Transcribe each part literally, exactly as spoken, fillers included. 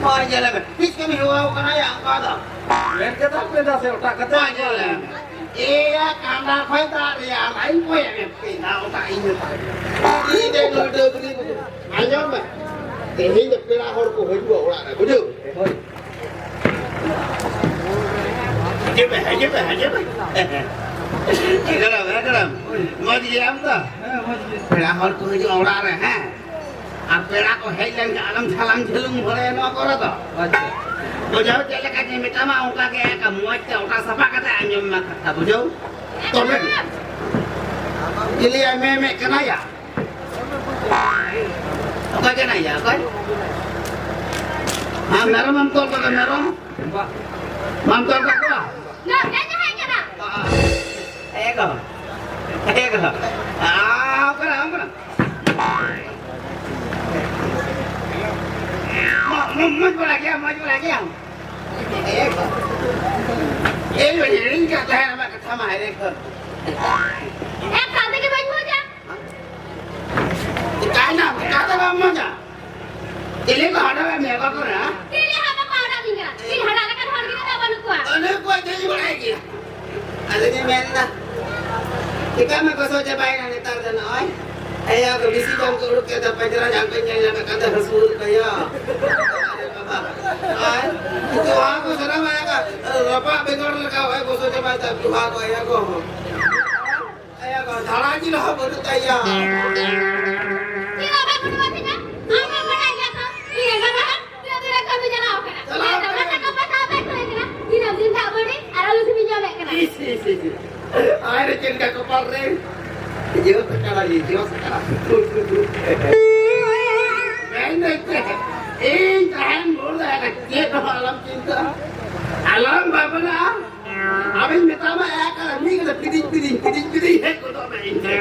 ᱢᱟ ᱧᱮᱞ ᱢᱮ, ᱛᱤᱥ ᱠᱟᱹᱢᱤ ᱦᱮᱣᱟ ᱠᱟᱱᱟ ᱭᱟ ᱚᱱᱠᱟ ᱫᱚ᱾ ᱢᱮᱱ ᱠᱮᱫᱟ ᱯᱮ ᱫᱟ ᱥᱮ ᱚᱴᱟᱜ ᱠᱟᱛᱮ? ᱢᱟ ᱧᱮᱞ ᱢᱮ, ᱮᱭᱟ ᱠᱟᱸᱰᱟ ᱠᱷᱚᱡ ᱫᱟᱜ ᱨᱮᱭᱟᱲ ᱫᱟᱜ ᱤᱧ ᱠᱚᱭᱮ ᱢᱮ, ᱯᱮ ᱫᱟᱜ ᱚᱴᱟᱜ ᱤᱧ ᱢᱮᱛᱟ ᱢᱮ᱾ ᱤᱧ ᱫᱚ ᱱᱩᱭ ᱰᱟᱹᱵᱽᱨᱤ ᱵᱩᱡᱷᱟᱹᱣ᱾ ᱟᱸᱡᱚᱢ ᱢᱮ, ᱛᱮᱦᱮᱧ ᱫᱚ ᱯᱮᱲᱟ ᱦᱚᱲ ᱠᱚ ᱦᱤᱡᱩᱜᱼᱟ ᱚᱲᱟᱜ ᱨᱮ, ᱵᱩᱡᱷᱟᱹᱣ? ᱦᱳᱭ᱾ ᱦᱤᱡᱩᱜ ᱢᱮ, ᱦᱤᱡᱩᱜ ᱢᱮ, ᱦᱤᱡᱩᱜ ᱢᱮ᱾ ᱮᱠᱫᱚᱢ, ᱮᱠᱫᱚᱢ᱾ ᱢᱚᱡᱽ ᱜᱮᱭᱟᱢ ᱛᱚ? ᱦᱮᱸ, ᱢᱚᱡᱽ ᱜᱮ᱾ ᱯᱮᱲᱟ ᱦᱚᱲ ᱠᱚ ᱦᱤᱡᱩᱜᱼᱟ ᱚᱲᱟᱜ ᱨᱮ, ᱦᱮᱸ? ᱟᱨ ᱯᱮᱲᱟ ᱠᱚ ᱦᱮᱡ ᱞᱮᱱᱠᱷᱟᱱ ᱟᱞᱚᱢ ᱪᱷᱟᱞᱟᱝ ᱡᱷᱟᱹᱞᱩᱝ ᱵᱟᱲᱟᱭᱟ ᱱᱚᱣᱟ ᱠᱚᱨᱮ ᱫᱚ᱾ ᱟᱪᱪᱷᱟ᱾ ᱵᱩᱡᱷᱟᱹᱣ ᱪᱮᱫ ᱞᱮᱠᱟ ᱡᱮ ᱢᱮᱛᱟᱢᱟ ᱚᱱᱠᱟ ᱜᱮ ᱮᱠᱟ ᱢᱚᱡᱽ ᱛᱮ ᱚᱴᱟ ᱥᱟᱯᱷᱟ ᱠᱟᱛᱮ ᱟᱸᱡᱚᱢ ᱢᱟ ᱠᱟᱛᱷᱟ, ᱵᱩᱡᱷᱟᱹᱣ? ᱛᱚᱵᱮ ᱪᱤᱞᱤᱭᱟ ᱢᱮ ᱢᱮ ᱠᱟᱱᱟ ᱭᱟ? ᱚᱠᱚᱭ ᱠᱟᱱᱟ ᱭᱟ? ᱚᱠᱚᱭ? ᱦᱮᱸ, ᱢᱮᱨᱚᱢ ᱮᱢ ᱛᱚᱞ ᱠᱚᱫᱚ ᱢᱮᱨᱚᱢ? ᱵᱟᱢ ᱛᱚᱞ ᱠᱟᱠᱚᱣᱟ? ᱱᱚᱰᱮ ᱡᱟᱦᱟᱸᱭ ᱠᱟᱱᱟ᱾ ᱮ ᱜᱚ, ᱮ ᱜᱚ, ᱟᱢ ᱠᱟᱱᱟ, ᱟᱢ ᱠᱟᱱᱟ᱾ ᱢᱚ-, ᱢᱚ-, ᱢᱚᱡᱽ ᱵᱟᱲᱟ ᱜᱮᱭᱟᱢ, ᱢᱚᱡᱽ ᱵᱟᱲᱟ ᱜᱮᱭᱟᱢ᱾ ᱮ ᱜᱚ, ᱮ ᱜᱚ, ᱦᱤᱲᱤᱧ ᱠᱟᱜ ᱛᱟᱦᱮᱸᱱ ᱟᱢᱟᱜ ᱠᱟᱛᱷᱟ ᱢᱟ, ᱮ ᱜᱚ᱾ ᱮ, ᱠᱟᱹᱢᱤ ᱜᱮ ᱵᱟᱹᱧ ᱢᱚᱡᱟ᱾ ᱪᱤᱠᱟᱭᱱᱟ? ᱪᱤᱠᱟᱛᱮ ᱵᱟᱢ ᱢᱚᱡᱟ? ᱪᱤᱞᱤ ᱠᱚ ᱦᱟᱰᱟᱣᱮᱫ ᱢᱮᱭᱟ ᱵᱟᱠᱚ ᱨᱮ, ᱦᱮᱸ? ᱪᱤᱞᱤ ᱦᱚᱸ ᱵᱟᱠᱚ ᱦᱟᱰᱟᱣ ᱫᱤᱧ ᱠᱟᱱᱟ᱾ ᱤᱧ ᱦᱟᱰᱟᱣ ᱞᱮᱠᱟᱱ ᱦᱚᱲ ᱜᱤᱫᱽᱨᱟᱹ ᱫᱚ ᱵᱟᱹᱱᱩᱜ ᱠᱚᱣᱟ᱾ ᱟᱹᱞᱤᱧ ᱠᱚ ᱡᱟᱹᱡᱤ ᱵᱟᱲᱟᱭ ᱜᱮᱭᱟ᱾ ᱟᱫᱚᱧ ᱢᱮᱱᱫᱟ, ᱪᱤᱠᱟ ᱢᱮ ᱜᱚᱥᱚ ᱪᱟᱵᱟᱭᱮᱱᱟ ᱱᱮᱛᱟᱨ ᱫᱚ ᱱᱚᱜᱼᱚᱭ᱾ ᱮᱭᱟ ᱠᱚ ᱵᱤᱥᱤ ᱡᱚᱢ ᱠᱚ ᱩᱰᱩᱠ ᱠᱮᱫᱟ, ᱯᱟᱸᱡᱽᱨᱟ ᱡᱟᱝ ᱠᱚᱧ ᱧᱮᱞ ᱧᱟᱢᱮᱫ ᱠᱟᱱ ᱛᱟᱦᱮᱸ, ᱦᱟᱹᱥᱩ ᱠᱟᱭᱟ᱾ ᱟᱨ ᱡᱚᱦᱟ ᱠᱚ ᱥᱟᱱᱟᱢ ᱟᱭᱟ ᱠᱚ ᱨᱟᱯᱟᱜ ᱵᱮᱜᱚᱨ ᱞᱮᱠᱟ ᱦᱚᱸᱜᱼᱚᱭ ᱜᱚᱥᱚ ᱪᱟᱵᱟᱭᱮᱫᱟ, ᱡᱚᱦᱟ ᱠᱚ ᱮᱭᱟ ᱠᱚ᱾ ᱮᱭᱟ ᱠᱚ, ᱡᱷᱟᱲᱟ ᱡᱤᱞ ᱦᱚᱸ ᱵᱟᱹᱱᱩᱜ ᱛᱟᱭᱟ᱾ ᱪᱮᱫᱟᱜ ᱵᱟᱭ ᱵᱟᱹᱱᱩᱜ ᱛᱤᱧᱟ? ᱟᱢ ᱦᱚᱸ ᱵᱟᱰᱟᱭ ᱜᱮᱭᱟ ᱛᱚ, ᱤᱧ ᱮᱸᱜᱟᱛ ᱦᱚᱲ ᱛᱤᱱᱟᱹᱜ ᱫᱤᱱ ᱨᱮ ᱠᱟᱹᱢᱤ ᱪᱟᱞᱟᱣ ᱠᱟᱱᱟ᱾ ᱪᱟᱞᱟᱣ ᱤᱧ ᱫᱚ ᱠᱟᱱᱟ᱾ ᱠᱟᱛᱷᱟ ᱠᱚ ᱯᱟᱥᱟᱣ ᱵᱟᱭ ᱠᱷᱟᱹᱞᱟᱹᱭ ᱠᱟᱱᱟ᱾ ᱫᱤᱱᱟᱹᱢ ᱫᱤᱱ ᱫᱟᱜ ᱢᱟᱹᱰᱤ ᱟᱨ ᱟᱹᱞᱩ ᱥᱤᱯᱤ ᱡᱚᱢᱮᱫ ᱠᱟᱱᱟ᱾ ᱤᱥ, ᱤᱥ, ᱤᱥ, ᱤᱥ᱾ ᱟᱭ ᱨᱮ ᱪᱮᱫ ᱞᱮᱠᱟ ᱠᱚᱯᱟᱞ ᱨᱮ? ᱡᱤᱭᱚ ᱥᱟᱠᱟᱲᱟ, ᱡᱤᱭᱚ ᱥᱟᱠᱟᱲᱟ᱾ ᱢᱮᱱᱫᱟᱹᱧ ᱪᱮᱫ? ᱤᱧ ᱛᱟᱦᱮᱱ ᱵᱷᱳᱨ ᱫᱚ ᱪᱮᱫ ᱦᱚᱸ ᱟᱞᱚᱢ ᱪᱤᱱᱛᱟᱹᱜᱼᱟ᱾ ᱟᱞᱚᱢ ᱵᱷᱟᱵᱽᱱᱟᱜᱼᱟ᱾ ᱟᱢᱤᱧ ᱢᱮᱛᱟᱢᱟ, ᱮ ᱠᱟᱱᱟ, ᱢᱤᱫ ᱠᱟᱛᱷᱟ ᱯᱤᱫᱤᱧ, ᱯᱤᱫᱤᱧ, ᱯᱤᱫᱤᱧ, ᱯᱤᱫᱤᱧ ᱦᱮᱡ ᱜᱚᱫᱚᱜ ᱢᱮ ᱤᱧ ᱴᱷᱮᱱ᱾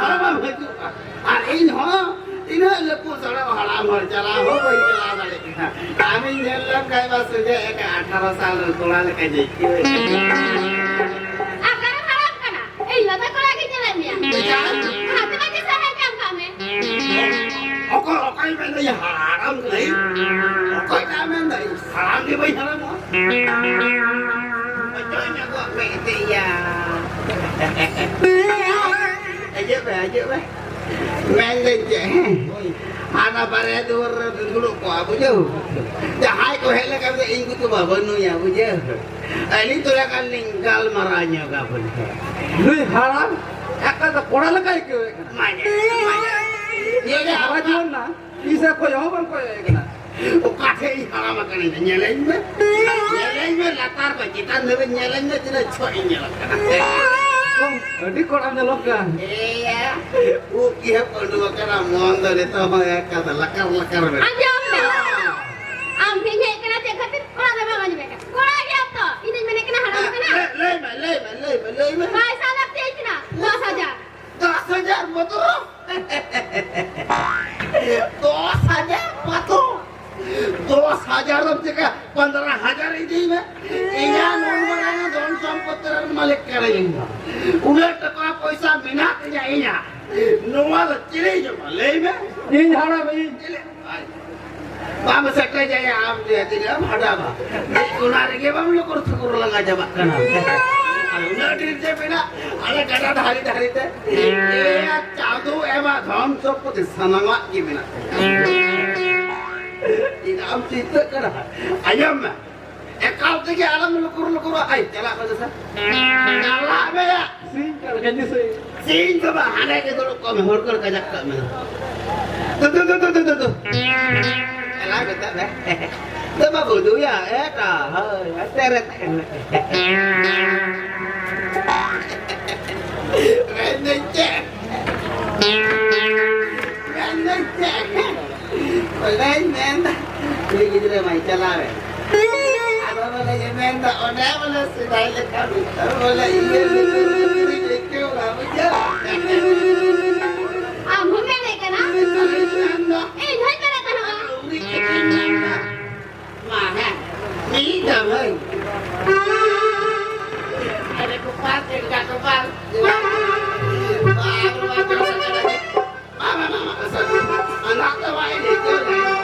ᱦᱚᱲ ᱵᱟᱢ ᱦᱤᱡᱩᱜᱼᱟ᱾ ᱟᱨ ᱤᱧ ᱦᱚᱸ ᱛᱤᱱᱟᱹᱜ ᱞᱟᱹᱴᱩ ᱥᱟᱲᱚ ᱦᱟᱲᱟᱢ ᱦᱚᱲ ᱪᱟᱞᱟᱣ ᱦᱚᱸ ᱵᱟᱹᱧ ᱪᱟᱞᱟᱣ ᱫᱟᱲᱮᱭᱟᱜ ᱠᱟᱱᱟ᱾ ᱟᱢᱤᱧ ᱧᱮᱞ ᱞᱮᱢ ᱠᱷᱟᱡ ᱢᱟ ᱥᱚᱡᱷᱮ ᱮᱠᱟ ᱟᱴᱷᱟᱨᱚ ᱥᱟᱞ ᱨᱮᱱ ᱠᱚᱲᱟ ᱞᱮᱠᱟᱧ ᱟᱹᱭᱠᱟᱹᱣᱮᱫ ᱠᱟᱱᱟ᱾ ᱚᱠᱟᱨᱮᱢ ᱦᱟᱲᱟᱢ ᱠᱟᱱᱟ? ᱤᱧ ᱢᱟ ᱛᱚ ᱠᱚᱲᱟ ᱜᱤᱧ ᱧᱮᱞᱮᱫ ᱢᱮᱭᱟ᱾ ᱮᱭᱟ? ᱦᱟᱛᱮ ᱢᱟ ᱛᱤᱥ ᱦᱚᱸ ᱦᱮᱡ ᱧᱟᱢ ᱠᱟᱜ ᱢᱮ᱾ ᱚᱠᱚᱭ, ᱚᱠᱚᱭ ᱢᱮᱱᱫᱟ ᱤᱧ ᱦᱟᱲᱟᱢ ᱠᱟᱹᱱᱟᱹᱧ? ᱚᱠᱚᱭ ᱦᱟᱲᱟᱢ ᱜᱮ ᱵᱟᱹᱧ ᱦᱟᱲᱟᱢᱚᱜᱼᱟ᱾ ᱚᱪᱚᱜ ᱧᱚᱜᱚᱜ ᱢᱮ ᱮᱱᱛᱮ ᱭᱟ᱾ ᱦᱤᱡᱩᱜ ᱢᱮ, ᱦᱤᱡᱩᱜ ᱢᱮ᱾ ᱢᱮᱱᱫᱟᱹᱧ ᱪᱮᱫ, ᱦᱮᱸ? ᱦᱟᱱᱟ ᱵᱟᱨᱦᱮ ᱫᱩᱣᱟᱹᱨ ᱨᱮ ᱫᱩᱲᱩᱵ ᱠᱚᱜᱼᱟ, ᱵᱩᱡᱷᱟᱹᱣ? ᱡᱟᱦᱟᱸᱭ ᱠᱚ ᱦᱮᱡ ᱞᱮᱱᱠᱷᱟᱱ ᱫᱚ ᱤᱧ ᱠᱚ ᱛᱚ ᱵᱟᱹᱱᱩᱭᱟ, ᱵᱩᱡᱷᱟᱹᱣ? ᱟᱹᱞᱤᱧ ᱛᱷᱚᱲᱟ ᱜᱟᱱ ᱞᱤᱧ ᱜᱟᱞᱢᱟᱨᱟᱣ ᱧᱚᱜᱟ ᱵᱚᱞᱮ᱾ ᱱᱩᱭ ᱦᱟᱲᱟᱢ ᱮᱠᱟᱞ ᱛᱮ ᱠᱚᱲᱟ ᱞᱮᱠᱟᱭ ᱟᱹᱭᱠᱟᱹᱣᱮᱫ ᱠᱟᱱᱟ᱾ ᱢᱟᱭᱟ, ᱢᱟᱭᱟ᱾ ᱤᱭᱟᱹ ᱜᱮ ᱦᱟᱨᱟ ᱦᱟᱯᱟ᱾ ᱡᱩᱣᱟᱹᱱ ᱱᱟ, ᱤᱧ ᱥᱮᱫ ᱠᱷᱚᱡ ᱦᱚᱸ ᱵᱟᱝ ᱠᱚᱭᱚᱜ ᱮ ᱠᱟᱱᱟ᱾ ᱚᱠᱟ ᱴᱷᱮᱡ ᱤᱧ ᱦᱟᱲᱟᱢ ᱟᱠᱟᱱᱟᱧ? ᱧᱮᱞᱮᱧ ᱢᱮ, ᱧᱮᱞᱮᱧ ᱢᱮ, ᱞᱟᱛᱟᱨ ᱠᱷᱚᱡ ᱪᱮᱛᱟᱱ ᱫᱷᱟᱹᱵᱤᱡ ᱧᱮᱞᱮᱧ ᱢᱮ, ᱛᱤᱱᱟᱹᱜ ᱪᱷᱚᱡ ᱤᱧ ᱧᱮᱞᱚᱜ ᱠᱟᱱᱟ᱾ ᱮᱠᱫᱚᱢ ᱟᱹᱰᱤ ᱠᱚᱲᱟᱢ ᱧᱮᱞᱚᱜ ᱠᱟᱱ᱾ ᱮᱭᱟ, ᱩᱵ ᱜᱮ ᱦᱟᱸᱜ ᱩᱰᱩᱠ ᱟᱠᱟᱱᱟ, ᱢᱚᱱ ᱫᱚ ᱱᱤᱛᱚᱜ ᱦᱚᱸ ᱮᱠᱟᱞ ᱞᱟᱠᱟᱨ ᱞᱟᱠᱟᱨ ᱢᱮᱱᱟᱜᱼᱟ᱾ ᱟᱸᱡᱚᱢ ᱢᱮ, ᱟᱢ ᱴᱷᱮᱱ ᱦᱮᱡ ᱠᱟᱱᱟ ᱪᱮᱫ ᱠᱷᱟᱹᱛᱤᱨ? ᱠᱚᱲᱟ ᱫᱚ ᱵᱟᱢ ᱟᱸᱡᱚᱢᱮᱫ ᱠᱟᱱᱟ? ᱠᱚᱲᱟ ᱜᱮᱭᱟᱢ ᱛᱚ, ᱤᱧ ᱫᱚᱧ ᱢᱮᱱᱮᱫ ᱠᱟᱱᱟ ᱦᱟᱲᱟᱢ ᱠᱟᱱᱟ᱾ ᱞᱟᱹᱭ, ᱞᱟᱹᱭ ᱢᱮ, ᱞᱟᱹᱭ ᱢᱮ, ᱞᱟᱹᱭ ᱢᱮ, ᱞᱟᱹᱭ ᱢᱮ᱾ ᱯᱚᱭᱥᱟ ᱞᱟᱹᱠᱛᱤ ᱠᱟᱱᱟ, ᱫᱚᱥ ᱦᱟᱡᱟᱨ᱾ ᱫᱚᱥ ᱦᱟᱡᱟᱨ ᱢᱟᱛᱨᱚ? ᱫᱚᱥ ᱦᱟᱡᱟᱨ ᱢᱟᱛᱨᱚ? ᱫᱚᱥ ᱦᱟᱡᱟᱨ ᱫᱚᱢ ᱪᱤᱠᱟ? ᱯᱚᱱᱫᱽᱨᱚ ᱦᱟᱡᱟᱨ ᱤᱫᱤᱭ ᱢᱮ᱾ ᱤᱧᱟᱹᱜ ᱱᱩᱱ ᱢᱟᱨᱟᱝ ᱫᱷᱚᱱ ᱥᱚᱢᱯᱚᱛᱤ ᱨᱮᱱ ᱢᱟᱹᱞᱤᱠ ᱠᱟᱹᱱᱟᱹᱧ ᱤᱧ ᱫᱚ᱾ ᱩᱱᱟᱹᱜ ᱴᱟᱠᱟ ᱯᱚᱭᱥᱟ ᱢᱮᱱᱟᱜ ᱛᱤᱧᱟ ᱤᱧᱟᱹᱜ᱾ ᱱᱚᱣᱟ ᱫᱚ ᱪᱤᱞᱤ ᱡᱚᱢᱟ? ᱞᱟᱹᱭ ᱢᱮ᱾ ᱤᱧ ᱦᱟᱲᱟᱢ, ᱤᱧ᱾ ᱪᱤᱞᱤ? ᱵᱟᱢ ᱥᱮᱴᱮᱡᱟᱭᱟ ᱟᱢ ᱡᱮ ᱛᱤᱱᱟᱹᱜ ᱮᱢ ᱦᱟᱰᱟᱢᱟ᱾ ᱢᱤᱫ ᱠᱚᱱᱟ ᱨᱮᱜᱮ ᱵᱟᱢ ᱞᱩᱠᱩᱨ ᱛᱷᱩᱠᱩᱨ ᱞᱟᱸᱜᱟ ᱪᱟᱵᱟᱜ ᱠᱟᱱᱟ᱾ ᱟᱨ ᱩᱱᱟᱹᱜ ᱰᱷᱮᱨ ᱪᱮᱫ ᱢᱮᱱᱟᱜ? ᱟᱞᱮ ᱜᱟᱰᱟ ᱫᱷᱟᱨᱮ ᱫᱷᱟᱨᱮ ᱛᱮ᱾ ᱮᱭᱟ ᱪᱟᱸᱫᱳ ᱮᱢᱟ ᱫᱷᱚᱱ ᱥᱚᱢᱯᱚᱛᱤ ᱥᱟᱱᱟᱢᱟᱜ ᱜᱮ ᱢᱮᱱᱟᱜ ᱛᱟᱞᱮᱭᱟ᱾ ᱪᱮᱫᱟᱜ ᱮᱢ ᱪᱤᱱᱛᱟᱹᱜ ᱠᱟᱱᱟ? ᱟᱸᱡᱚᱢ ᱢᱮ᱾ ᱮᱠᱟᱞ ᱛᱮᱜᱮ ᱟᱞᱚᱢ ᱞᱩᱠᱩᱨ ᱞᱩᱠᱩᱨᱚᱜ᱾ ᱟᱭ, ᱪᱟᱞᱟᱜ ᱢᱮ ᱥᱮ᱾ ᱪᱟᱞᱟᱜ ᱢᱮ ᱭᱟ᱾ ᱥᱤᱧ ᱠᱟᱞ ᱠᱟᱡᱤ ᱥᱤᱧ᱾ ᱥᱤᱧ ᱫᱚ ᱵᱟᱝ, ᱦᱟᱸᱰᱮ ᱜᱮ ᱫᱩᱲᱩᱵ ᱠᱚᱜ ᱢᱮ, ᱦᱚᱲ ᱠᱚ ᱠᱟᱡᱟᱠ ᱠᱟᱜ ᱢᱮ᱾ ᱫᱩ, ᱫᱩ, ᱫᱩ, ᱫᱩ, ᱫᱩ, ᱫᱩ, ᱫᱩ᱾ ᱪᱟᱞᱟᱜ ᱢᱮ ᱛᱚᱵᱮ᱾ ᱫᱚ ᱵᱟᱹᱵᱩ, ᱫᱩᱭᱟ, ᱮᱴᱟ, ᱦᱳᱭ, ᱦᱟᱱᱛᱮ ᱨᱮ ᱛᱟᱦᱮᱱ ᱢᱮ᱾ ᱢᱮᱱᱫᱟᱹᱧ ᱪᱮᱫ? ᱢᱮᱱᱫᱟᱹᱧ ᱪᱮᱫ? ᱵᱚᱞᱮᱧ ᱢᱮᱱᱫᱟ, ᱠᱩᱲᱤ ᱜᱤᱫᱽᱨᱟᱹ ᱢᱟᱭ ᱪᱟᱞᱟᱣᱮᱱ᱾ ᱟᱫᱚ ᱵᱚᱞᱮᱧ ᱢᱮᱱᱫᱟ, ᱚᱸᱰᱮ ᱵᱚᱞᱮ ᱥᱮᱫᱟᱭ ᱞᱮᱠᱟ ᱵᱚᱞᱮ ᱤᱭᱟᱹ ᱞᱩᱜᱽᱲᱤ ᱟᱹᱭᱠᱟᱹᱣ ᱵᱟᱝ ᱵᱩᱡᱷᱟᱹᱣ᱾ ᱟᱢ ᱦᱚᱸᱢ ᱢᱮᱱᱮᱫ ᱠᱟᱱᱟ? ᱢᱮᱱᱫᱟ᱾ ᱤᱧ ᱦᱚᱸᱧ ᱢᱮᱱᱮᱫ ᱛᱟᱦᱮᱱᱟ᱾ ᱞᱩᱜᱽᱲᱤ ᱪᱮᱫ ᱤᱧ ᱢᱮᱱᱫᱟ? ᱢᱟ ᱦᱮᱸ, ᱢᱤᱫ ᱫᱚ ᱵᱷᱟᱹᱭ᱾ ᱟᱨᱮ ᱠᱚᱯᱟᱞ, ᱪᱮᱫ ᱞᱮᱠᱟ ᱠᱚᱯᱟᱞ? ᱵᱟᱝ, ᱵᱟᱝ, ᱵᱟᱝ, ᱵᱟᱝ, ᱵᱟᱝ, ᱵᱟᱝ, ᱵᱟᱝ, ᱵᱟᱝ, ᱵᱟᱝ, ᱵᱟᱝ, ᱵᱟᱝ, ᱵᱟᱝ, ᱵᱟᱝ,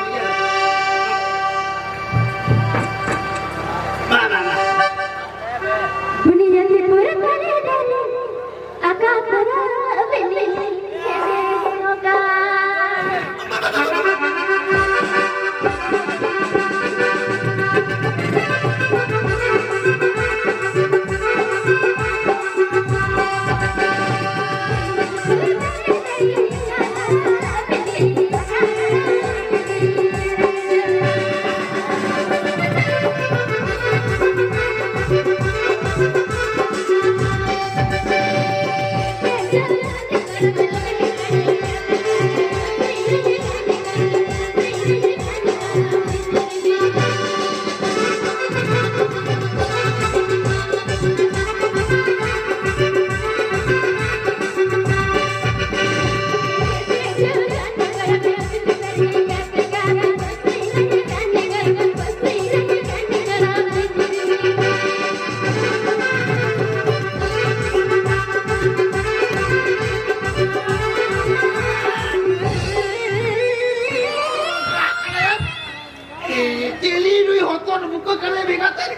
ᱵᱩᱠᱟᱹ ᱠᱟᱱᱟᱭ ᱵᱮᱸᱜᱟᱛ ᱨᱮ᱾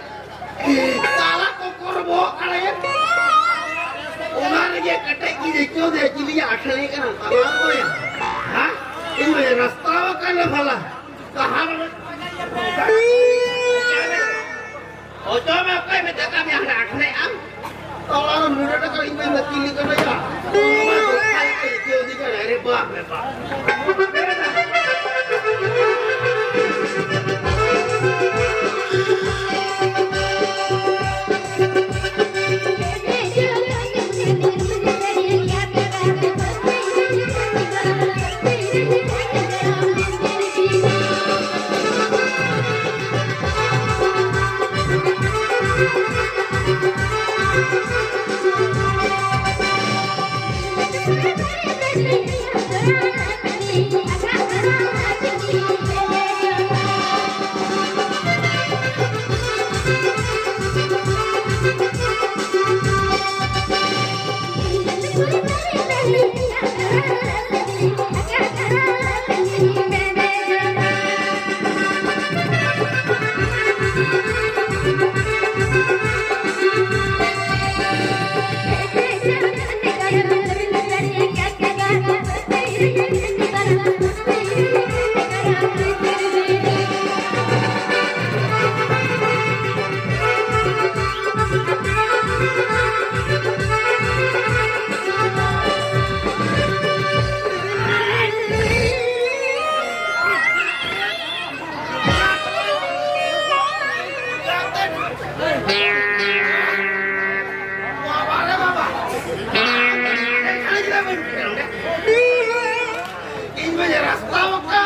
ᱛᱟᱞᱟ ᱠᱚᱠᱚᱨ ᱵᱚᱦᱚᱜ ᱠᱟᱱᱟᱭ᱾ ᱚᱱᱟ ᱨᱮᱜᱮ ᱠᱮᱴᱮᱡ ᱜᱤᱧ ᱟᱹᱭᱠᱟᱹᱣ ᱫᱟ, ᱪᱤᱞᱤᱭᱟ ᱟᱴᱷᱟᱲᱮ ᱠᱟᱱᱟ, ᱛᱟᱞᱟ ᱨᱮᱫᱚᱭᱟ᱾ ᱦᱮᱸ? ᱤᱧ ᱫᱚ ᱨᱟᱥᱛᱟ ᱟᱠᱟᱱᱟ ᱵᱷᱟᱞᱟ᱾ ᱛᱟᱦᱟᱨ ᱚᱪᱚᱜ ᱢᱮ, ᱚᱠᱚᱭ ᱢᱮᱛᱟ ᱠᱟᱜ ᱢᱮᱭᱟ ᱦᱟᱸᱰᱮ ᱟᱴᱷᱟᱲᱮ ᱟᱢ? ᱛᱟᱞᱟ ᱨᱮ ᱢᱩᱰᱟᱹ ᱴᱟᱠᱟ ᱤᱧ ᱢᱮᱱ ᱫᱟ ᱪᱤᱞᱤ ᱠᱟᱱᱟᱭᱟ? ᱚᱱᱟ ᱫᱚ ᱠᱷᱟᱭ ᱠᱚ ᱟᱹᱭᱠᱟᱹᱣ ᱫᱤ ᱠᱟᱱᱟ᱾ ᱟᱨᱮ ᱵᱟᱯ ᱨᱮ ᱵᱟᱯ᱾ ᱤᱧ ᱢᱟ ᱨᱟᱥᱛᱟ ᱵᱟᱠᱟ᱾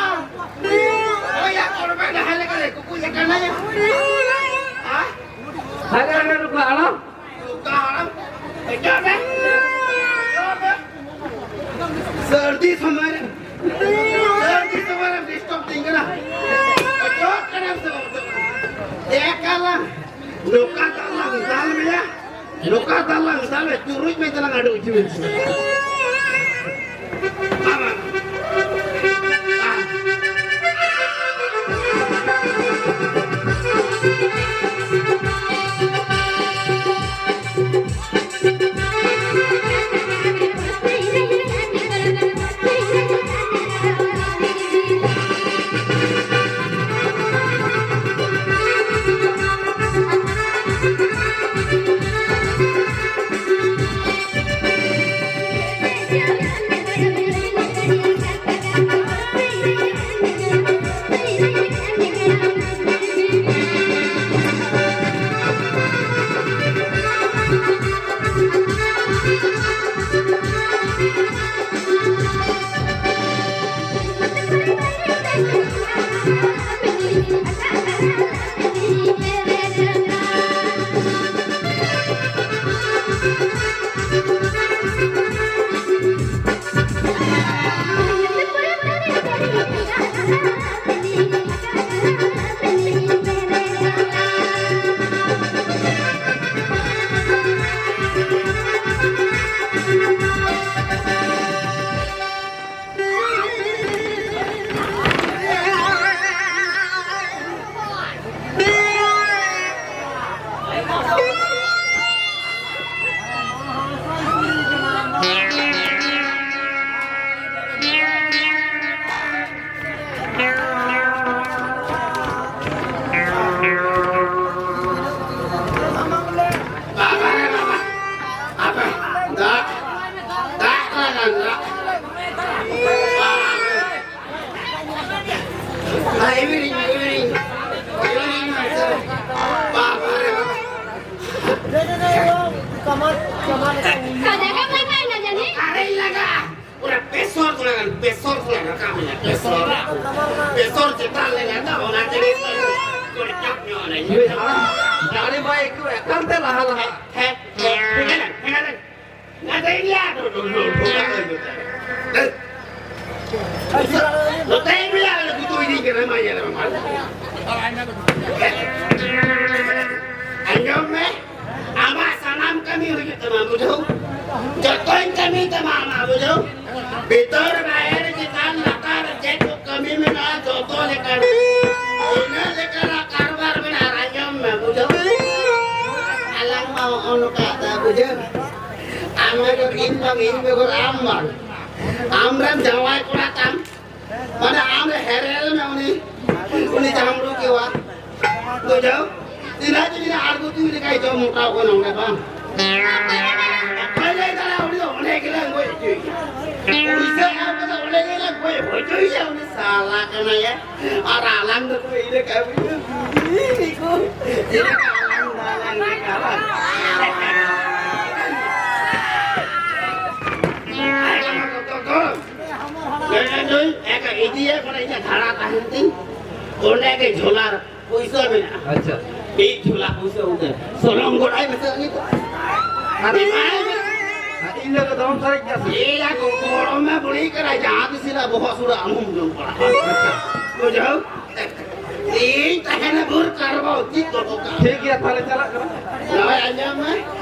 ᱳᱭ, ᱟᱠᱚ ᱨᱮ ᱰᱟᱦᱟᱨ ᱞᱮᱠᱟ ᱞᱮ ᱠᱩᱠᱩ ᱞᱮᱠᱟ ᱱᱟᱭᱟ᱾ ᱦᱟ? ᱦᱟᱡᱟᱨ ᱦᱟᱡᱟᱨ ᱨᱩᱯᱤᱭᱟ ᱟᱲᱟᱜ᱾ ᱚᱠᱟ ᱦᱟᱲᱟᱢ? ᱮᱴᱟᱜ ᱨᱮ? ᱥᱟᱹᱨᱫᱤ ᱥᱚᱢᱚᱭ ᱨᱮ, ᱥᱟᱹᱨᱫᱤ ᱥᱚᱢᱚᱭ ᱨᱮ disturb ᱛᱤᱧ ᱠᱟᱱᱟ᱾ ᱚᱪᱚᱜ ᱠᱟᱱᱟᱢ ᱥᱮ ᱵᱟᱢ ᱚᱪᱚᱜ ᱠᱟᱱᱟ? ᱮᱠᱟᱞᱟ, ᱱᱚᱝᱠᱟ ᱫᱟᱞ ᱞᱟᱝ ᱫᱟᱞ ᱢᱮᱭᱟ, ᱱᱚᱝᱠᱟ ᱫᱟᱞ ᱞᱟᱝ ᱫᱟᱞ ᱢᱮᱭᱟ, ᱪᱩᱨᱩᱡ ᱢᱮ ᱛᱟᱞᱟᱝ ᱟᱹᱰᱤ ᱩᱪᱩ ᱢᱮ᱾ ᱵᱟᱵᱟ᱾ ᱯᱮᱥᱚᱨ, ᱯᱮᱥᱚᱨ ᱪᱮᱛᱟᱱ ᱞᱮᱱᱟ ᱛᱚ, ᱚᱱᱟ ᱛᱮᱜᱮ ᱠᱚᱲᱪᱟᱯ ᱧᱚᱜ ᱱᱟᱹᱧ᱾ ᱱᱩᱭ ᱦᱟᱲᱟᱢ ᱫᱟᱲᱮ ᱢᱟᱭ ᱟᱹᱭᱠᱟᱹᱣ ᱮᱠᱟᱞ ᱛᱮ ᱞᱟᱦᱟ ᱞᱟᱦᱟ᱾ ᱦᱮᱸ, ᱦᱮᱸ, ᱦᱮᱸ, ᱦᱮᱸ, ᱦᱮᱸ᱾ ᱱᱚᱛᱮ ᱜᱮᱭᱟ, ᱱᱚᱛᱮ ᱜᱮᱭᱟ, ᱱᱚᱛᱮ ᱜᱮᱭᱟ, ᱱᱚᱛᱮ ᱜᱮᱭᱟ᱾ ᱟᱸᱡᱚᱢ ᱢᱮ, ᱟᱢᱟᱜ ᱥᱟᱱᱟᱢ ᱠᱟᱹᱢᱤ ᱦᱩᱭᱩᱜ ᱛᱟᱢᱟ, ᱵᱩᱡᱷᱟᱹᱣ? ᱡᱚᱛᱚᱧ ᱠᱟᱹᱢᱤ ᱛᱟᱢᱟ ᱟᱢᱟᱜ, ᱵᱩᱡᱷᱟᱹᱣ? ᱵᱷᱤᱛᱟᱹᱨ ᱵᱟᱭᱨᱮ ᱪᱮᱛᱟᱱ ᱞᱟᱛᱟᱨ ᱪᱮᱫ ᱠᱚ ᱠᱟᱹᱢᱤ ᱢᱮᱱᱟᱜᱼᱟ, ᱡᱚᱛᱚ ᱞᱮᱠᱟᱱᱟᱜ, ᱤᱱᱟᱹ ᱞᱮᱠᱟᱱᱟᱜ ᱠᱟᱨᱵᱟᱨ ᱢᱮᱱᱟᱜᱼᱟ, ᱟᱸᱡᱚᱢ ᱢᱮ, ᱵᱩᱡᱷᱟᱹᱣ? ᱟᱞᱟᱝ ᱢᱟ ᱦᱚᱸᱜᱼᱚ ᱱᱚᱝᱠᱟ ᱫᱟ, ᱵᱩᱡᱷᱟᱹᱣ? ᱟᱢ ᱵᱮᱜᱚᱨ ᱤᱧ ᱵᱟᱝ, ᱤᱧ ᱵᱮᱜᱚᱨ ᱟᱢ ᱵᱟᱝ᱾ ᱟᱢᱨᱮᱱ ᱡᱟᱶᱟᱭ ᱠᱚᱲᱟ ᱛᱟᱢ, ᱢᱟᱱᱮ ᱟᱢ ᱨᱮ ᱦᱮᱨᱮᱞ ᱢᱮ ᱩᱱᱤ, ᱩᱱᱤ ᱡᱟᱢᱲᱩ ᱠᱮᱣᱟ᱾ ᱵᱩᱡᱷᱟᱹᱣ? ᱛᱤᱱᱟᱹᱜ ᱡᱤᱞ ᱟᱬᱜᱚ ᱛᱩᱭ ᱞᱮᱠᱟᱭ ᱡᱚᱢ ᱢᱚᱴᱟᱣ ᱠᱟᱱᱟ ᱚᱸᱰᱮ ᱵᱟᱝ? ᱚᱠᱚᱭ ᱞᱟᱹᱭ ᱫᱟᱲᱮᱭᱟᱜᱼᱟ? ᱩᱱᱤ ᱫᱚ ᱚᱸᱰᱮ ᱜᱮᱞᱮ ᱜᱚᱡ ᱦᱚᱪᱚᱭᱮᱭᱟ᱾ ᱯᱩᱭᱥᱟᱹ ᱮᱢ ᱠᱟᱛᱮ ᱚᱸᱰᱮ ᱜᱮᱞᱮ ᱜᱚᱡ ᱦᱚᱪᱚᱭᱮᱭᱟ, ᱩᱱᱤ ᱥᱟᱞᱟ ᱠᱟᱱᱟᱭᱟ᱾ ᱟᱨ ᱟᱞᱟᱝ ᱫᱚᱠᱚ ᱤᱱᱟᱹ ᱠᱟᱹᱢᱤ ᱠᱚ, ᱤᱱᱟᱹ ᱟᱞᱟᱝ ᱫᱚ ᱟᱞᱟᱝ ᱜᱮ ᱠᱟᱞᱟᱝ᱾ ᱞᱟᱹᱭ ᱫᱟᱹᱧ, ᱮᱠᱟ ᱤᱫᱤᱭᱟ, ᱢᱟᱱᱮ ᱤᱧᱟᱹᱜ ᱫᱷᱟᱲᱟ ᱛᱟᱦᱮᱱ ᱛᱤᱧ, ᱚᱸᱰᱮ ᱜᱮ ᱡᱷᱚᱞᱟ ᱨᱮ ᱯᱩᱭᱥᱟᱹ ᱢᱮᱱᱟᱜᱼᱟ᱾ ᱟᱪᱪᱷᱟ᱾ ᱢᱤᱫ ᱡᱷᱚᱞᱟ ᱯᱩᱭᱥᱟᱹ ᱩᱱᱤ ᱥᱚᱞᱚᱝ ᱜᱚᱲᱟᱭ ᱢᱮᱥᱮ ᱩᱱᱤ ᱫᱚ᱾ ᱟᱨ ᱮᱢᱟᱭ ᱢᱮ᱾ ᱟᱨ ᱤᱧ ᱫᱚ ᱫᱚᱨᱚᱢ ᱥᱟᱨᱮᱡ ᱜᱮᱭᱟ ᱥᱮ? ᱮᱭᱟ ᱜᱚ-, ᱜᱚᱲᱚᱢᱮ ᱵᱩᱲᱦᱤ ᱠᱟᱱᱟ, ᱡᱟᱦᱟᱸ ᱛᱤᱥ ᱦᱤᱞᱳᱜ ᱵᱚᱦᱚᱜ ᱥᱩᱨ ᱨᱮ ᱟᱢ ᱦᱚᱸᱢ ᱡᱚᱢ ᱯᱟᱲᱟᱜᱼᱟ᱾ ᱟᱪᱪᱷᱟ᱾ ᱵᱩᱡᱷᱟᱹᱣ? ᱤᱧ ᱛᱟᱦᱮᱱᱟ ᱵᱷᱳᱨ ᱠᱟᱨᱵᱟᱣ ᱪᱮᱫ ᱫᱚ ᱵᱚᱠᱟ᱾ ᱴᱷᱤᱠ ᱜᱮᱭᱟ, ᱛᱟᱦᱞᱮ ᱪᱟᱞᱟᱜ ᱠᱟᱱᱟ᱾ ᱱᱚᱜᱼᱚᱭ ᱟᱸᱡᱚᱢ ᱢᱮ,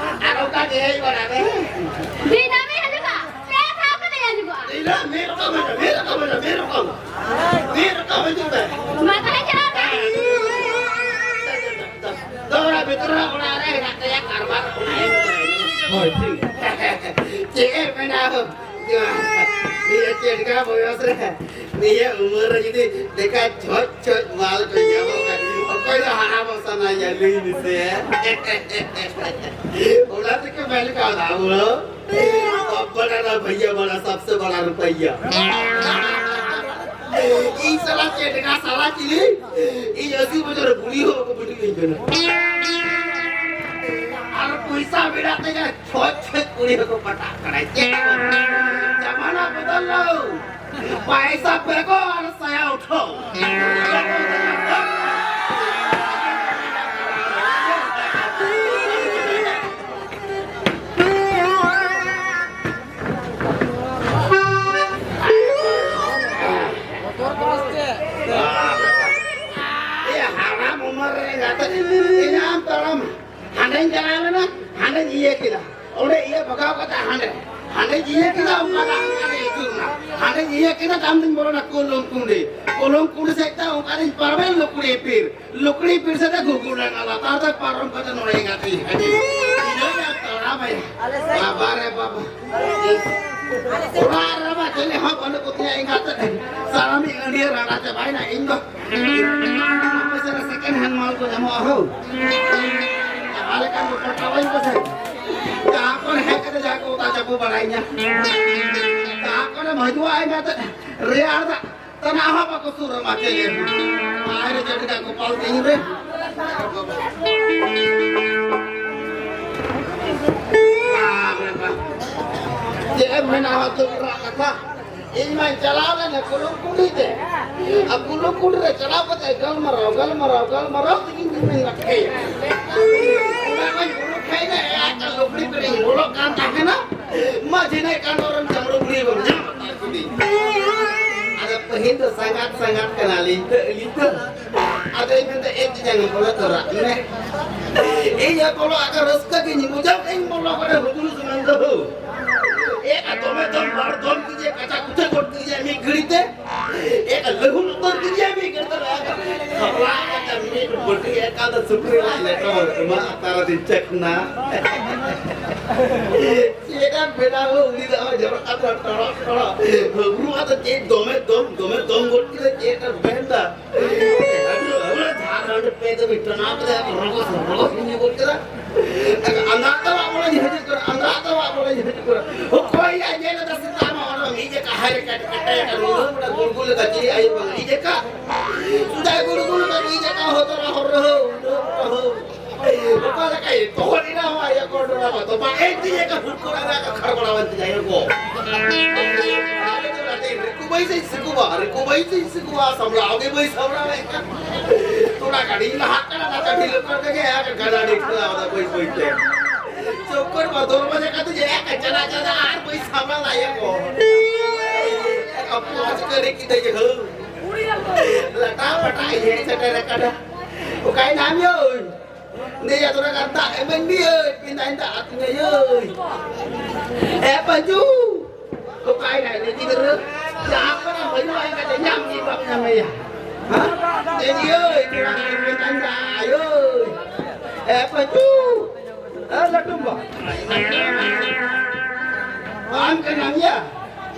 ᱟᱨ ᱚᱱᱠᱟ ᱜᱮ ᱦᱮᱡ ᱵᱟᱲᱟᱜ ᱢᱮ᱾ ᱫᱤᱱᱟᱹᱢ ᱤᱧ ᱦᱤᱡᱩᱜᱼᱟ, ᱯᱮ ᱫᱷᱟᱣ ᱠᱟᱛᱮ ᱦᱤᱡᱩᱜᱼᱟ᱾ ᱫᱤᱱᱟᱹᱢ ᱢᱤᱫ ᱨᱚᱠᱚᱢ ᱦᱤᱡᱩᱜ, ᱢᱤᱫ ᱨᱚᱠᱚᱢ ᱦᱤᱡᱩᱜ, ᱢᱤᱫ ᱨᱚᱠᱚᱢ᱾ ᱢᱤᱫ ᱨᱚᱠᱚᱢ ᱦᱤᱡᱩᱜ ᱢᱮ᱾ ᱢᱟ ᱛᱟᱦᱞᱮ ᱪᱟᱞᱟᱜ ᱢᱮ᱾ ᱫᱚ ᱚᱲᱟᱜ ᱵᱷᱤᱛᱨᱤ ᱨᱮ ᱚᱲᱟᱜ ᱨᱮ ᱦᱮᱱᱟᱜ ᱛᱟᱭᱟ ᱠᱟᱨᱵᱟᱨ, ᱚᱱᱟ ᱮᱢ ᱠᱟᱱᱟ᱾ ᱦᱳᱭ, ᱴᱷᱤᱠ᱾ ᱪᱮᱫ ᱮ ᱢᱮᱱᱟ ᱦᱳ? ᱱᱤᱭᱟᱹ ᱪᱮᱫ ᱞᱮᱠᱟ ᱵᱚᱭᱚᱥ ᱨᱮ ᱱᱤᱭᱟᱹ ᱩᱢᱮᱨ ᱨᱮ ᱡᱩᱫᱤ ᱞᱮᱠᱟ ᱪᱷᱚᱪ ᱪᱷᱚᱪ ᱢᱟᱞ ᱠᱚ ᱧᱟᱢᱚᱜ ᱠᱷᱟᱱ, ᱚᱠᱚᱭ ᱫᱚ ᱦᱟᱲᱟᱢᱚᱜ ᱥᱟᱱᱟᱭᱟ, ᱞᱟᱹᱭ ᱢᱮᱥᱮ? ᱚᱱᱟ ᱛᱮᱠᱚ ᱢᱮᱱ ᱠᱟᱣᱫᱟ, ᱵᱚᱲᱟ ᱵᱟᱲᱟ ᱨᱟ ᱵᱷᱟᱭᱭᱟ, ᱵᱟᱲᱟ ᱥᱟᱵᱥᱮ ᱵᱟᱲᱟ ᱨᱩᱯᱟᱭᱭᱟ᱾ ᱤᱧ ᱥᱟᱞᱟ ᱪᱮᱫ ᱞᱮᱠᱟ ᱥᱟᱞᱟ ᱪᱤᱞᱤ? ᱤᱧ ᱟᱹᱥᱤ ᱵᱚᱪᱷᱚᱨ ᱵᱩᱲᱦᱤ ᱦᱚᱸ ᱵᱟᱠᱚ ᱵᱩᱰᱷᱤ ᱠᱟᱹᱧ ᱠᱟᱱᱟ᱾ ᱟᱨ ᱯᱚᱭᱥᱟ ᱢᱮᱱᱟᱜ ᱛᱤᱧᱟ, ᱪᱷᱚᱪ ᱪᱷᱚᱪ ᱠᱩᱲᱤ ᱦᱚᱸᱠᱚ ᱯᱟᱴᱟᱜ ᱠᱟᱱᱟ᱾ ᱪᱮᱫ ᱠᱚ? ᱡᱟᱢᱟᱱᱟ ᱵᱚᱫᱚᱞ ᱞᱚ᱾ ᱯᱟᱭᱥᱟ ᱵᱮᱜᱚᱨ ᱥᱟᱭᱟ ᱩᱴᱷᱟᱹᱣ᱾ ᱮ, ᱦᱟᱲᱟᱢ ᱩᱢᱮᱨ ᱨᱮ ᱜᱟᱛᱮ ᱛᱤᱱᱟᱹᱜ ᱮᱢ ᱛᱟᱲᱟᱢᱟ? ᱦᱟᱸᱰᱮᱧ ᱪᱟᱞᱟᱣ ᱞᱮᱱᱟ, ᱦᱟᱸᱰᱮᱧ ᱤᱭᱟᱹ ᱠᱮᱫᱟ, ᱚᱸᱰᱮ ᱤᱭᱟᱹ ᱵᱷᱟᱜᱟᱣ ᱠᱟᱛᱮ ᱦᱟᱸᱰᱮ, ᱦᱟᱸᱰᱮᱧ ᱤᱭᱟᱹ ᱠᱮᱫᱟ, ᱚᱱᱠᱟ ᱫᱚ ᱦᱟᱸᱰᱮ ᱟᱹᱪᱩᱨ ᱮᱱᱟ, ᱦᱟᱸᱰᱮᱧ ᱤᱭᱟᱹ ᱠᱮᱫᱟ, ᱛᱟᱭᱚᱢ ᱫᱚᱧ ᱵᱚᱞᱚᱱᱟ ᱠᱚᱞᱚᱢ ᱠᱩᱸᱰᱤ, ᱠᱚᱞᱚᱢ ᱠᱩᱸᱰᱤ ᱥᱮᱫ ᱛᱮ ᱚᱱᱠᱟ ᱫᱚᱧ ᱯᱟᱨᱚᱢᱮᱱ ᱞᱩᱠᱲᱤ ᱯᱤᱨ, ᱞᱩᱠᱲᱤ ᱯᱤᱨ ᱥᱮᱫ ᱛᱮ ᱜᱩᱜᱩ ᱰᱟᱸᱜᱟ ᱞᱟᱛᱟᱨ ᱛᱮ ᱯᱟᱨᱚᱢ ᱠᱟᱛᱮ ᱱᱚᱰᱮ ᱜᱟᱛᱮ ᱦᱤᱡᱩᱜ ᱤᱧ ᱞᱟᱹᱭᱟ ᱛᱟᱲᱟᱢᱟᱭᱟ᱾ ᱵᱟᱵᱟ ᱨᱮ ᱵᱟᱵᱟ, ᱚᱲᱟᱜ ᱨᱮᱢᱟ ᱪᱮᱞᱮ ᱦᱚᱸ ᱵᱟᱹᱱᱩᱜ ᱠᱚᱛᱤᱧᱟ ᱮᱸᱜᱟᱛ ᱛᱮ, ᱥᱟᱱᱟᱢᱤᱡ ᱟᱹᱰᱤ ᱨᱟᱸᱰᱟ ᱪᱟᱵᱟᱭᱮᱱᱟ ᱤᱧ ᱫᱚ᱾ ᱟᱯᱮ ᱥᱮᱫ ᱨᱮ second hand ᱢᱟᱞ ᱠᱚ ᱧᱟᱢᱚᱜᱼᱟ ᱦᱳ? ᱡᱟᱦᱟᱸ ᱞᱮᱠᱟᱱ ᱠᱚ ᱯᱟᱴᱟᱣᱟᱹᱧ ᱯᱮᱥᱮ᱾ ᱡᱟᱦᱟᱸ ᱠᱚᱨᱮ ᱦᱮᱡ ᱠᱟᱛᱮ ᱡᱟᱦᱟᱸ ᱠᱚ ᱚᱛᱟ ᱪᱟᱯᱚ ᱵᱟᱲᱟᱭᱤᱧᱟ᱾ ᱡᱟᱦᱟᱸ ᱠᱚᱨᱮᱢ ᱦᱤᱡᱩᱜᱼᱟ ᱮᱸᱜᱟᱛ ᱨᱮᱭᱟᱲ ᱫᱟᱜ ᱛᱟᱱᱟ ᱦᱚᱸ ᱵᱟᱠᱚ ᱥᱩᱨ ᱟᱢᱟ ᱪᱮᱞᱮ᱾ ᱟᱨ ᱪᱮᱫ ᱞᱮᱠᱟ ᱠᱚᱯᱟᱞ ᱛᱤᱧ ᱨᱮ᱾ ᱪᱮᱫ ᱮᱢ ᱢᱮᱱᱟ ᱦᱚᱸ ᱫᱩᱠ ᱨᱮᱱᱟᱜ ᱠᱟᱛᱷᱟ? ᱤᱧ ᱢᱟᱧ ᱪᱟᱞᱟᱣ ᱞᱮᱱᱟ ᱠᱩᱞᱩᱝ ᱠᱩᱸᱰᱤ ᱛᱮ᱾ ᱟᱨ ᱠᱩᱞᱩᱝ ᱠᱩᱸᱰᱤ ᱨᱮ ᱪᱟᱞᱟᱣ ᱠᱟᱛᱮ ᱜᱟᱞᱢᱟᱨᱟᱣ, ᱜᱟᱞᱢᱟᱨᱟᱣ, ᱜᱟᱞᱢᱟᱨᱟᱣ ᱛᱮᱜᱤᱧ ᱧᱩᱢᱮᱧ ᱞᱟᱴᱷᱮᱭᱟ᱾ ᱚᱱᱟ ᱢᱟᱧ ᱵᱩᱨᱩ ᱠᱷᱟᱭ ᱱᱟ, ᱮ ᱟᱠᱟ ᱞᱩᱜᱽᱲᱤ ᱯᱮᱨᱮᱧ ᱵᱚᱞᱚᱜ ᱠᱟᱱ ᱛᱟᱦᱮᱱᱟ᱾ ᱢᱟᱹᱡᱷᱤ ᱱᱟᱭ ᱠᱟᱸᱰᱚ ᱨᱮᱱ ᱡᱟᱢᱲᱩ ᱵᱩᱲᱦᱤ ᱵᱚᱱ ᱧᱟᱢ ᱠᱟᱫ ᱠᱤᱱ᱾ ᱟᱫᱚ ᱯᱟᱹᱦᱤᱞ ᱫᱚ ᱥᱟᱸᱜᱟᱛ, ᱥᱟᱸᱜᱟᱛ ᱠᱟᱱᱟᱞᱤᱧ ᱛᱚ, ᱟᱹᱞᱤᱧ ᱫᱚ᱾ ᱟᱫᱚ ᱤᱧ ᱢᱮᱱᱫᱟ, "ᱮ ᱛᱤᱧᱟᱝ, ᱵᱚᱞᱚ ᱛᱚᱨᱟᱜ ᱢᱮ᱾ ᱤᱧ ᱦᱚᱸ ᱵᱚᱞᱚ ᱟᱠᱟᱱ ᱨᱟᱹᱥᱠᱟᱹ ᱜᱤᱧ ᱵᱩᱡᱷᱟᱹᱣ, ᱤᱧ ᱵᱚᱞᱚ ᱠᱟᱱᱟ ᱦᱩᱫᱩᱲ ᱥᱩᱱᱟᱝ ᱫᱚ ᱦᱳ᱾ ᱮ ᱟᱨ ᱫᱚᱢᱮ ᱫᱚᱢ ᱵᱟᱨ ᱫᱚᱢ ᱠᱤᱫᱤᱧᱟ, ᱠᱟᱪᱟ ᱠᱩᱪᱟᱹ ᱜᱚᱫ ᱠᱤᱫᱤᱧᱟ ᱢᱤᱫ ᱜᱷᱟᱹᱲᱤ ᱛᱮ᱾ ᱮ ᱟᱨ ᱞᱟᱹᱦᱩᱫ ᱩᱛᱟᱹᱨ ᱠᱤᱫᱤᱧᱟ ᱢᱤᱫ ᱜᱷᱟᱹᱲᱤ ᱛᱮ᱾ ᱠᱷᱟᱯᱲᱟ ᱠᱟᱛᱮ ᱢᱤᱫ ᱵᱟᱹᱴᱤ ᱮᱠᱟᱞ ᱫᱚ ᱥᱩᱠᱨᱤ ᱞᱟᱡ ᱞᱮᱴᱚ ᱮᱢᱟ ᱟᱛᱟᱨ ᱫᱤᱱ ᱪᱟᱠᱷᱱᱟ᱾ ᱪᱮᱫ ᱮᱢ ᱵᱮᱱᱟᱣ ᱩᱱᱤ ᱫᱚ ᱡᱚᱨᱚᱜ ᱠᱟᱛᱮ ᱴᱚᱲᱚᱜ ᱴᱚᱲᱚᱜ᱾ ᱦᱟᱹᱵᱨᱩ ᱟᱫᱚ ᱪᱮᱫ ᱫᱚᱢᱮ ᱫᱚᱢ, ᱫᱚᱢᱮ ᱫᱚᱢ ᱜᱚᱫ ᱠᱮᱫᱟ, ᱪᱮᱫ ᱮᱢ ᱢᱮᱱᱫᱟ? ᱟᱫᱚ ᱟᱵᱚ ᱡᱷᱟᱲ ᱦᱟᱺᱰᱤ ᱯᱮ ᱫᱚ ᱢᱤᱫᱴᱟᱝ ᱱᱟᱣᱟ ᱠᱟᱛᱮ ᱨᱚᱜᱚᱥ ᱨᱚᱜᱚᱥ ᱧᱩ ᱜᱚᱫ ᱠᱮᱫᱟ᱾ ᱟᱸᱫᱷᱟ ᱛᱮ ᱚᱲᱟᱜ ᱵᱚᱞᱚᱧ ᱦᱤᱡᱩᱜ ᱠᱟᱱᱟ, ᱟᱸᱫᱷᱟ ᱛᱮ ᱚᱲᱟᱜ ᱵᱚᱞᱚᱧ ᱦᱤᱡᱩᱜ ᱠᱟᱱᱟ᱾ ᱚᱠᱚᱭ ᱭᱟ ᱧᱮᱞ ᱮᱫᱟ ᱥᱮᱛᱟ ᱢᱟ ᱚᱱᱟ ᱢᱤᱫ ᱡᱟᱠᱟ ᱦᱟᱭ ᱨᱮ ᱠᱟᱴ ᱠᱟᱴᱟᱭ ᱠᱟᱱ ᱱᱩᱱᱟᱹᱜ ᱵᱚᱲᱟ ᱜᱩᱲᱜᱩ ᱞᱮᱠᱟ ᱪᱤᱞᱤ ᱟᱭᱳ ᱵᱟᱝ ᱢᱤᱫ ᱡᱟᱠᱟ᱾ ᱥᱩᱫᱟᱭ ᱜᱩᱲᱜᱩ ᱞᱮᱠᱟ ᱢᱤᱫ ᱡᱟᱠᱟ ᱦᱚᱛᱚᱨᱟ ᱦᱚᱨ ᱨᱮ ᱦᱳ, ᱩᱰᱟᱹᱣ ᱨᱮ ᱦᱳ᱾ ᱚᱠᱟ ᱞᱮᱠᱟ ᱛᱚᱦᱚᱫ ᱮᱱᱟ ᱦᱚᱸ ᱟᱭᱳ ᱠᱚ ᱰᱚᱨᱟ ᱵᱟ ᱛᱚᱯᱟ ᱮᱱ ᱛᱤᱧ ᱮᱠᱟ ᱦᱩᱲᱠᱩ ᱨᱟᱜᱟ ᱠᱷᱟᱲ ᱵᱟᱲᱟ ᱣᱟᱱ ᱛᱤᱧ ᱟᱭᱳ ᱠᱚ᱾ ᱟᱞᱮ ᱫᱚ ᱱᱟᱛᱮ ᱨᱤᱠᱩ ᱥᱮ ᱥᱤᱠᱩᱵᱟ, ᱨᱤᱠᱩ ᱵᱟᱹᱭ ᱥᱮ ᱥᱤᱠᱩᱵᱟ, ᱥᱟᱢᱵᱲᱟᱣ ᱜᱮ ᱵᱟᱹᱭ ᱥᱟᱢᱵᱲᱟᱣ ᱮ ᱠᱟᱱ᱾ ᱛᱷᱚᱲᱟ ᱜᱟᱹᱰᱤᱧ ᱞᱟᱦᱟᱜ ᱠᱟᱱᱟ, ᱱᱟᱛᱮ ᱰᱷᱤᱞᱟᱹ ᱠᱚᱨᱮ ᱜᱮ ᱟᱨ ᱜᱟᱰᱟ ᱰᱷᱤᱞᱟᱹ ᱟᱫᱚ ᱵᱟᱹᱭ ᱵᱟᱹᱭ ᱛᱮ᱾ ᱪᱚᱠᱚᱨ ᱵᱟ ᱫᱚᱨ ᱵᱟᱡᱮ ᱠᱟᱛᱮ ᱡᱮ ᱮ ᱠᱟᱪᱟ ᱱᱟᱪᱟ ᱫᱟ ᱟᱨ ᱵᱟᱹᱭ ᱥᱟᱢᱵᱲᱟᱣ ᱫᱟ ᱭᱟ ᱠᱚ᱾ ᱟᱯᱚ ᱟᱡ ᱠᱟᱹᱨᱤ ᱠᱤᱫᱟᱹ ᱡᱮ ᱦᱟᱹ᱾ ᱞᱟᱴᱟ ᱯᱟᱴᱟ ᱦᱮᱡ ᱥᱮᱴᱮᱨ ᱟᱠᱟᱱᱟ᱾ ᱚᱠᱟᱭ ᱱᱟᱢ ᱭᱳᱭ? ᱱᱮᱭᱟ ᱛᱚᱨᱟ ᱠᱟᱛᱟ ᱮᱢᱮᱱ ᱵᱤᱭᱟᱹᱭ, ᱯᱤᱱᱟᱭ ᱫᱟ ᱟᱛᱤᱧᱟ ᱭᱳᱭ᱾ ᱮ ᱯᱟᱸᱡᱩ᱾ ᱚᱠᱟᱭ ᱱᱟᱭ ᱱᱮ ᱜᱤᱫᱽᱨᱟᱹ? ᱡᱟᱦᱟᱸ ᱠᱚᱨᱮ ᱵᱟᱹᱱᱩᱜ ᱟᱭ ᱠᱟᱛᱮ ᱧᱟᱢ ᱜᱮ ᱵᱟᱢ ᱧᱟᱢᱮᱭᱟ᱾ ᱦᱮᱸ? ᱱᱮ ᱜᱤᱭᱟᱹᱭ, ᱛᱚᱨᱟ ᱱᱟᱭ ᱯᱤᱱᱟᱭ ᱫᱟ ᱭᱳᱭ᱾ ᱮ ᱯᱟᱸᱡᱩ᱾ ᱮ ᱞᱟᱹᱴᱩᱢ ᱵᱟ᱾ ᱟᱢ ᱠᱟᱱᱟᱢ ᱭᱟ?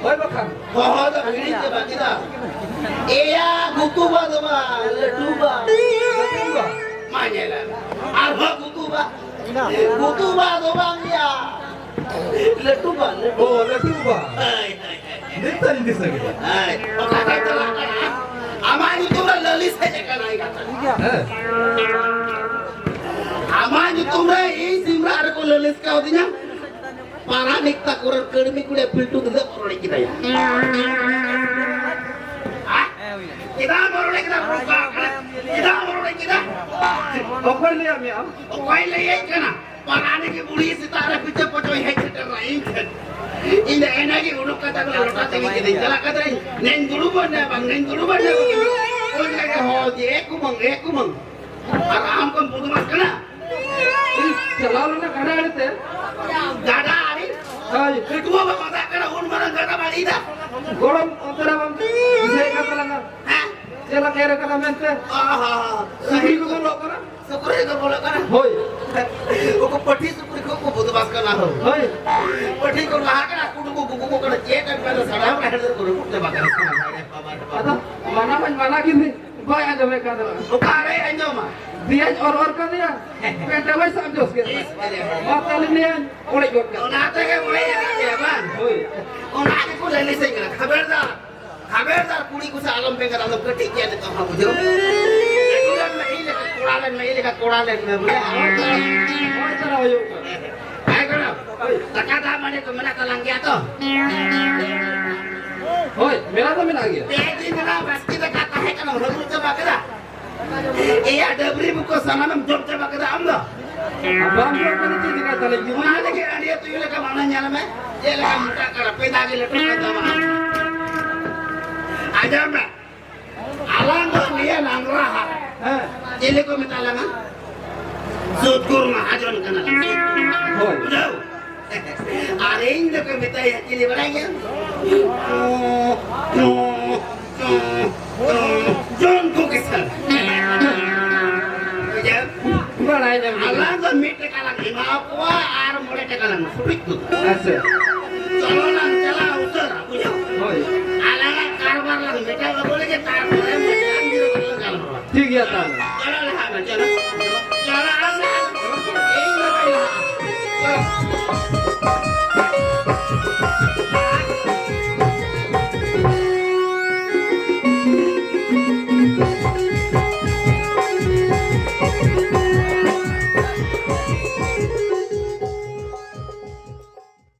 ᱦᱳᱭ ᱵᱟᱠᱷᱟᱱ᱾ ᱦᱚᱦᱚ ᱫᱚ ᱦᱤᱲᱤᱧ ᱪᱟᱵᱟ ᱠᱮᱫᱟ᱾ ᱮᱭᱟ, ᱜᱩᱛᱩ ᱵᱟ ᱫᱚ ᱵᱟᱝ, ᱞᱟᱹᱴᱩ ᱵᱟ᱾ ᱞᱟᱹᱴᱩ ᱵᱟ᱾ ᱢᱟ ᱧᱮᱞ ᱢᱮ᱾ ᱟᱨᱦᱚᱸ ᱜᱩᱛᱩ ᱵᱟ᱾ ᱜᱩᱛᱩ ᱵᱟ ᱫᱚ ᱵᱟᱝ ᱭᱟ᱾ ᱞᱟᱹᱴᱩ ᱵᱟ, ᱞᱟᱹᱴᱩ᱾ ᱚ, ᱞᱟᱹᱴᱩ ᱵᱟ᱾ ᱦᱳᱭ, ᱦᱳᱭ, ᱦᱳᱭ᱾ ᱱᱤᱛᱚᱜ ᱤᱧ ᱫᱤᱥᱟᱹ ᱠᱮᱫᱟ᱾ ᱦᱳᱭ᱾ ᱚᱠᱟ ᱨᱮ ᱪᱟᱞᱟᱜ ᱠᱟᱱᱟ? ᱟᱢᱟᱜ ᱧᱩᱛᱩᱢ ᱨᱮ ᱞᱟᱹᱞᱤᱥ ᱦᱮᱡ ᱟᱠᱟᱱᱟ ᱤᱧ ᱠᱟᱛᱷᱟ᱾ ᱦᱮᱸ᱾ ᱟᱢᱟᱜ ᱧᱩᱛᱩᱢ ᱨᱮ ᱤᱧ ᱥᱤᱢᱨᱟᱜ ᱨᱮᱠᱚ ᱞᱟᱹᱞᱤᱥ ᱠᱟᱣᱫᱤᱧᱟ᱾ ᱯᱟᱨᱟᱱᱤᱠ ᱛᱟᱠᱚ ᱨᱮᱱ ᱠᱟᱹᱲᱢᱤ ᱠᱩᱲᱤ ᱯᱤᱞᱴᱩ ᱛᱤᱱᱟᱹᱜ ᱠᱚ ᱨᱚᱲᱮᱫ ᱠᱮᱫᱟ ᱭᱟ? ᱦᱮᱸ? ᱪᱮᱫᱟᱜ ᱵᱚ ᱨᱚᱲᱮᱫ ᱠᱮᱫᱟ? ᱪᱮᱫᱟᱜ ᱵᱚ ᱨᱚᱲᱮᱫ ᱠᱮᱫᱟ? ᱚᱠᱚᱭ ᱞᱟᱹᱭᱟᱫ ᱢᱮᱭᱟ ᱟᱢ? ᱚᱠᱚᱭ ᱞᱟᱹᱭᱟᱹᱧ ᱠᱟᱱᱟ? ᱯᱟᱨᱟᱱᱤᱠ ᱵᱩᱲᱦᱤ ᱥᱮᱛᱟᱜ ᱨᱮ ᱯᱤᱪᱷᱟᱹ ᱯᱚᱪᱚᱭ ᱦᱮᱡ ᱥᱮᱴᱮᱨ ᱮᱱᱟ ᱤᱧ ᱴᱷᱮᱱ᱾ ᱤᱧ ᱫᱚ ᱮᱱᱮ ᱜᱮ ᱩᱰᱩᱠ ᱠᱟᱛᱮ ᱵᱚᱞᱮ ᱞᱚᱴᱟ ᱛᱮᱜᱮ ᱠᱤᱫᱟᱹᱧ᱾ ᱪᱟᱞᱟᱜ ᱠᱟᱛᱮ ᱱᱮᱧ ᱫᱩᱲᱩᱵᱟ ᱱᱮ ᱵᱟᱝ, ᱱᱮᱧ ᱫᱩᱲᱩᱵᱟ ᱱᱮ ᱵᱟᱝ᱾ ᱩᱱ ᱨᱮᱜᱮ ᱦᱚᱦᱚ ᱡᱮ, "ᱮ ᱠᱩᱢᱟᱹᱝ, ᱮ ᱠᱩᱢᱟᱹᱝ, ᱟᱨ ᱟᱢ ᱠᱚᱢ ᱵᱚᱫᱢᱟᱥ ᱠᱟᱱᱟ?" ᱤᱧ ᱪᱟᱞᱟᱣ ᱞᱮᱱᱟ ᱜᱟᱰᱟ ᱟᱲᱮ ᱛᱮ᱾ ᱜᱟᱰᱟ ᱟᱲᱮ? ᱦᱳᱭ᱾ ᱠᱟᱹᱴᱩᱣᱟᱹ ᱵᱟᱢ ᱢᱮᱛᱟᱜ ᱠᱟᱱᱟ, ᱩᱱ ᱢᱟᱨᱟᱝ ᱜᱟᱰᱟ ᱵᱟᱲᱤ ᱫᱟ᱾ ᱜᱚᱲᱚᱢ ᱚᱱᱛᱮ ᱨᱮ ᱵᱟᱢ ᱫᱤᱥᱟᱹᱭᱮᱫ ᱠᱟᱱ ᱛᱟᱞᱟᱝᱟ᱾ ᱦᱮᱸ? ᱪᱮᱫ ᱞᱮᱠᱟ ᱮᱨ ᱠᱟᱱᱟ ᱢᱮᱱᱛᱮ? ᱚ, ᱦᱚᱸ, ᱦᱚᱸ᱾ ᱥᱩᱠᱨᱤ ᱠᱚ ᱵᱚᱞᱚᱜ ᱠᱟᱱᱟ? ᱥᱩᱠᱨᱤ ᱠᱚ ᱵᱚᱞᱚᱜ ᱠᱟᱱᱟ? ᱦᱳᱭ᱾ ᱩᱱᱠᱩ ᱯᱟᱹᱴᱷᱤ ᱥᱩᱠᱨᱤ ᱠᱚ ᱠᱚ ᱵᱚᱫᱢᱟᱥ ᱠᱟᱱᱟ ᱦᱳ᱾ ᱦᱳᱭ᱾ ᱯᱟᱹᱴᱷᱤ ᱠᱚ ᱞᱟᱦᱟ ᱠᱟᱱᱟ, ᱠᱩᱰᱩ ᱠᱚ ᱜᱩᱜᱩ ᱠᱚ ᱠᱟᱱᱟ, ᱪᱮᱫ ᱮᱢ ᱢᱮᱱᱟ, ᱥᱟᱱᱟᱢ ᱦᱮᱲ ᱠᱚ ᱨᱩᱢᱩᱜ ᱪᱟᱵᱟ ᱠᱟᱱᱟ᱾ ᱟᱫᱚ ᱢᱟᱱᱟ ᱢᱟᱧ ᱢᱟᱱᱟ ᱠᱤᱫᱤᱧ᱾ ᱵᱟᱭ ᱟᱸᱡᱚᱢᱮᱫ ᱠᱟᱱ ᱛᱟᱦᱮᱱᱟ᱾ ᱚᱠᱟᱨᱮᱭ ᱟᱸᱡᱚᱢᱟ? ᱫᱤᱭᱟᱹᱧ ᱚᱨ ᱚᱨ ᱠᱟᱫᱮᱭᱟ᱾ ᱯᱮᱱᱴ ᱦᱚᱸ ᱵᱟᱭ ᱥᱟᱵ ᱡᱚᱥ ᱠᱮᱫᱟ᱾ ᱢᱟ ᱛᱟᱦᱞᱮ ᱱᱤᱭᱟᱹᱧ ᱚᱲᱮᱡ ᱜᱚᱫ ᱠᱟᱜ᱾ ᱚᱱᱟ ᱛᱮᱜᱮ ᱚᱲᱮᱡ ᱟᱠᱟᱫ ᱯᱮᱭᱟ ᱵᱟᱝ? ᱦᱳᱭ᱾ ᱚᱱᱟ ᱜᱮᱠᱚ ᱞᱟᱹᱞᱤᱥᱟᱹᱧ ᱠᱟᱱᱟ᱾ ᱠᱷᱟᱵᱮᱨᱫᱟᱨ, ᱠᱷᱟᱵᱮᱨᱫᱟᱨ ᱠᱩᱲᱤ ᱠᱚ ᱥᱮ ᱟᱞᱚᱢ ᱵᱮᱸᱜᱟᱫ, ᱟᱫᱚ ᱠᱟᱹᱴᱤᱡ ᱜᱮᱭᱟ ᱱᱤᱛᱚᱜ ᱦᱚᱸ, ᱵᱩᱡᱷᱟᱹᱣ? ᱞᱟᱹᱴᱩ ᱞᱮᱱ ᱢᱮ ᱤᱧ ᱞᱮᱠᱟ, ᱠᱚᱲᱟ ᱞᱮᱱ ᱢᱮ ᱤᱧ ᱞᱮᱠᱟ, ᱠᱚᱲᱟ ᱞᱮᱱ ᱢᱮ, ᱵᱩᱡᱷᱟᱹᱣ? ᱦᱚᱲ ᱛᱟᱨᱟ ᱦᱩᱭᱩᱜ ᱠᱟᱱᱟ᱾ ᱦᱮᱸ ᱠᱟᱱᱟ᱾ ᱫᱟᱠᱟ ᱫᱟᱜ ᱢᱟᱹᱰᱤ ᱠᱚ ᱢᱮᱱᱟᱜ ᱛᱟᱞᱟᱝ ᱜᱮᱭᱟ ᱛᱚ? ᱦᱳᱭ, ᱢᱮᱱᱟᱜ ᱫᱚ ᱢᱮᱱᱟᱜ ᱜᱮᱭᱟ᱾ ᱯᱮ ᱫᱤᱱ ᱨᱮᱱᱟᱜ ᱵᱟᱥᱠᱮ ᱫᱟᱠᱟ ᱛᱟᱦᱮᱸ ᱠᱟᱱᱟ, ᱦᱟᱹᱨᱩᱵ ᱪᱟᱵᱟ ᱠᱮᱫᱟ᱾ ᱮᱭᱟ, ᱰᱟᱹᱵᱽᱨᱤ ᱵᱩᱠᱟᱹ ᱥᱟᱱᱟᱢᱮᱢ ᱡᱚᱢ ᱪᱟᱵᱟ ᱠᱮᱫᱟ ᱟᱢ ᱫᱚ᱾ ᱵᱟᱢ ᱡᱚᱢ ᱠᱟᱱᱟ ᱪᱮᱫ ᱞᱮᱠᱟ ᱛᱟᱦᱞᱮ? ᱚᱱᱟ ᱞᱟᱹᱜᱤᱫ ᱟᱹᱰᱤ ᱟᱹᱛᱩ ᱞᱮᱠᱟ ᱢᱟᱱᱮ ᱧᱮᱞ ᱢᱮ, ᱪᱮᱫ ᱞᱮᱠᱟ ᱢᱚᱴᱟ ᱠᱟᱱᱟ, ᱯᱮᱫᱟ ᱜᱮ ᱞᱟᱹᱴᱩ ᱠᱟᱱ ᱛᱟᱢᱟ᱾ ᱟᱸᱡᱚᱢ ᱢᱮ, ᱟᱞᱟᱝ ᱫᱚ ᱱᱤᱭᱟᱹ ᱱᱟᱝᱨᱟ ᱦᱟᱴ, ᱦᱮᱸ᱾ ᱪᱤᱞᱤ ᱠᱚ ᱢᱮᱛᱟ ᱞᱟᱝᱟ? ᱥᱩᱫᱽᱜᱩᱨ ᱢᱟᱦᱟᱡᱚᱱ ᱠᱟᱱᱟ ᱞᱟᱝ᱾ ᱦᱳᱭ᱾ ᱵᱩᱡᱷᱟᱹᱣ? ᱟᱨ ᱤᱧ ᱫᱚᱠᱚ ᱢᱮᱛᱟᱭᱟ ᱪᱤᱞᱤ ᱵᱟᱲᱟᱭ ᱜᱮᱭᱟᱢ? ᱡᱚᱱ ᱠᱚ ᱠᱤᱥᱟᱹᱬ᱾ ᱵᱩᱡᱷᱟᱹᱣ? ᱵᱟᱲᱟᱭ ᱧᱟᱢ ᱠᱮᱫᱟ᱾ ᱟᱞᱟᱝ ᱫᱚ ᱢᱤᱫ ᱴᱟᱠᱟ ᱞᱟᱝ ᱮᱢᱟ ᱠᱚᱣᱟ ᱟᱨ ᱢᱚᱬᱮ ᱴᱟᱠᱟ ᱞᱟᱝ ᱥᱩᱴᱩᱡ ᱠᱚᱣᱟ᱾ ᱟᱪᱪᱷᱟ᱾ ᱪᱚᱞᱚ ᱞᱟᱝ ᱪᱟᱞᱟᱣ ᱩᱛᱟᱹᱨᱟ, ᱵᱩᱡᱷᱟᱹᱣ? ᱦᱳᱭ᱾ ᱟᱞᱟᱝᱟᱜ ᱠᱟᱨᱵᱟᱨ ᱞᱟᱝ ᱢᱮᱴᱟᱣ ᱟᱹᱜᱩ ᱞᱮᱜᱮ, ᱛᱟᱨᱯᱚᱨᱮ ᱢᱤᱫᱴᱟᱝ ᱜᱤᱨᱟᱹ ᱞᱟᱝ ᱜᱟᱞᱢᱟᱨᱟᱣᱟ᱾ ᱴᱷᱤᱠ ᱜᱮᱭᱟ ᱛᱟᱦᱞᱮ᱾ ᱪᱚᱞᱚ ᱞᱟᱦᱟᱜ ᱢᱮ, ᱪᱚᱞᱚ᱾ ᱪᱚᱞᱚ ᱟᱢ ᱞᱟᱦᱟ᱾ ᱤᱧ ᱫᱚ ᱵᱟᱹᱧ ᱞᱟᱦᱟᱜᱼᱟ᱾ ᱪᱚᱞᱚ᱾